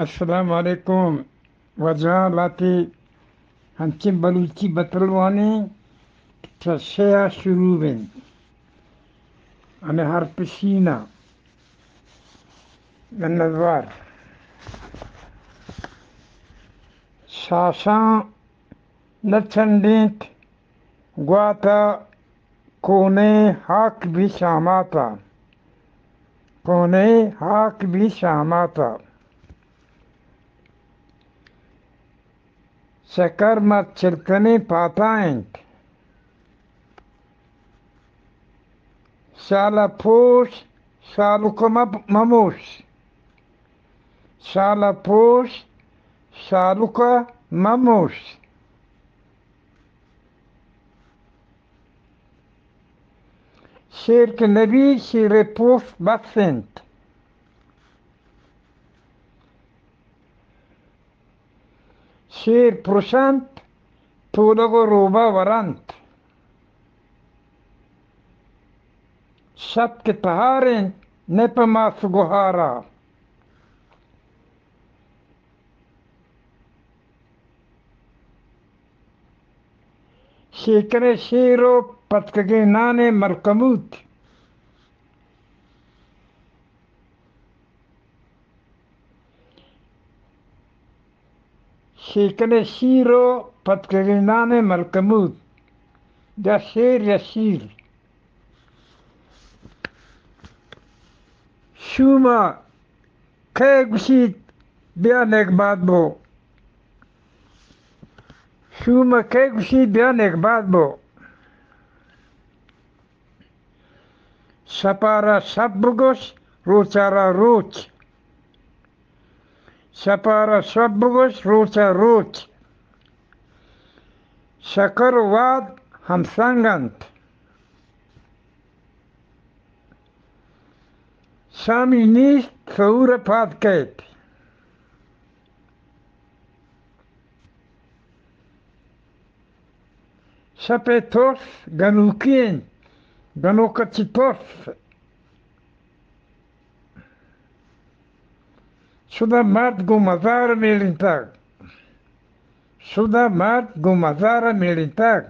السلام علیکم۔ واجہاں، لہتے انچیں بلوچی بتل وانیں، چہ شے ءَ شروع بنت۔ ہمے حرف شین ءَ۔ منتوار۔ شاشاں نہ چنڈینت گوات ءَ، کونیں ہاک بی شامات ءَ، کونیں ہاک بی شامات ءَ۔ شکر مات چلکنیں پاتا انت۔ شال ءَ پوش، شالک ءَ مب-، مموش۔ شال ءَ پوش، شالک ءَ مموش۔ شیر کہ نبی، شیر ءِ پوست بس انت۔ شیر پرشنت، تولگ ءُ روباہ ورنت۔ شپ کہ تہار انت، نہ پہ ماس گہار ءَ۔ شیکر ءِ شیر ءُ پتکگیں نان ءِ ملکموت۔ شیکر ءِ شیر ءُ پتکگیں نان ءِ ملکموت۔ یا شیر یا شیر۔ شوم ءَ کئے گوشیت بیا نگبات بو؟ شوم ءَ کئے گوشیت بیا نگبات بو؟ شپ ءَ را شپ بگوش، روچ ءَ را روچ۔ شپ ءَ را شپ بگوش، روچ ءَ روچ۔ شکر ءُ واد ہمسنگ انت۔ شامی نیست، سہور ءَ پاد کئیت۔ شپ ءِ ترس گنوکی انت، گنوک ءَ چہ ترس۔ شد ءَ مرد گوں مزار ءَ میڑینتگ۔ شد ءَ مرد گوں مزار ءَ میڑینتگ۔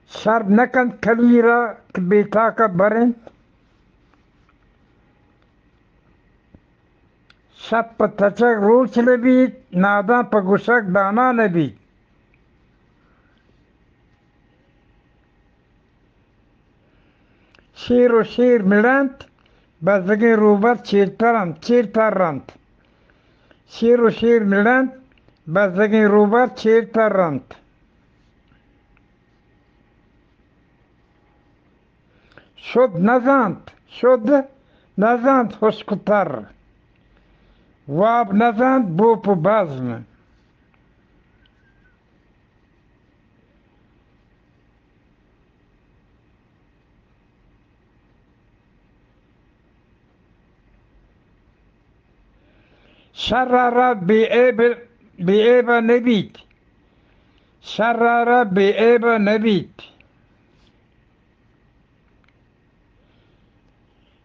شر نہ کنت کلیر ءَ کہ بے تاک ءَ بر انت۔ شپ پہ تچگ روچ نہ بیت، ناداں پہ گوشگ دانا نہ بیت۔ شیر ءُ شیر مڑنت، بزگیں روبر چیرتر انت، چیرتر انت۔ شیر ءُ شیر مڑنت، بزگیں روبر چیرتر انت۔ شد نزانت، شد نزانت ہشک ءُ تر۔ واب نزانت بوپ ءُ بزم۔ شر ءَ را بے عیب، بے عیب ءَ نہ بیت۔ شر ءَ را بے عیب ءَ نہ بیت۔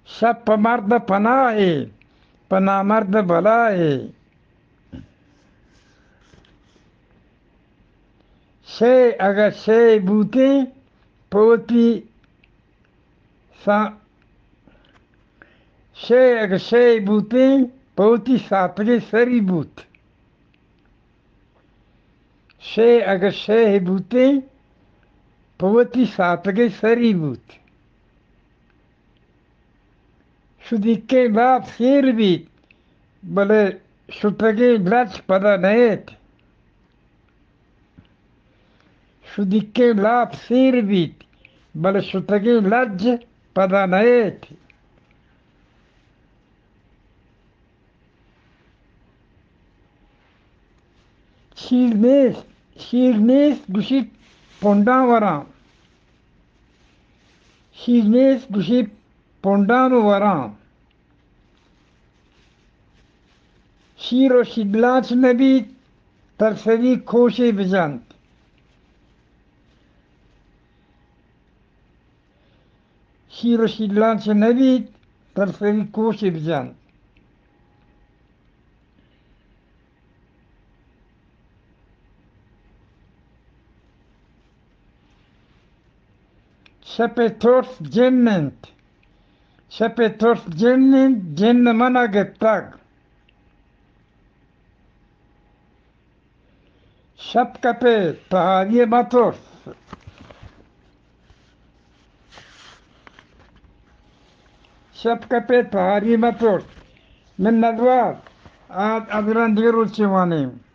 شپ پہ مرد ءَ پناہے، پہ نامرد ءَ بلاہے۔ شے اگہ شے بوتیں پہ وتی سا-، شے اگہ شے بوتیں پہ وتی ساتگیں سری بوت۔ شے اگہ شے بوتیں پہ وتی ساتگیں سری بوت۔ شدیکیں لاپ سیر بیت، بلے شتگیں لج پدا نئیت۔ شدیکیں لاپ سیر بیت، بلے شتگیں لج پدا نئیت۔ شیر نیست، شیر نیست گوشیت پنڈاں وراں۔ شیر نیست گوشیت پنڈاں وراں۔ شیر ءُ شیدلانچ نہ بیت، ترسری کوشے بجنت۔ شیر و شیلان چہ نبیت، ترسگی کوشی بجن۔ شپ ءِ ترس جن انت، شپ ءِ ترس جن انت، جن من ءَ گپتگ۔ شپ کپے تہاری مترس، شپ کپے تہاری مترس، من ندوار آ ادران دگہ روچے وانیں۔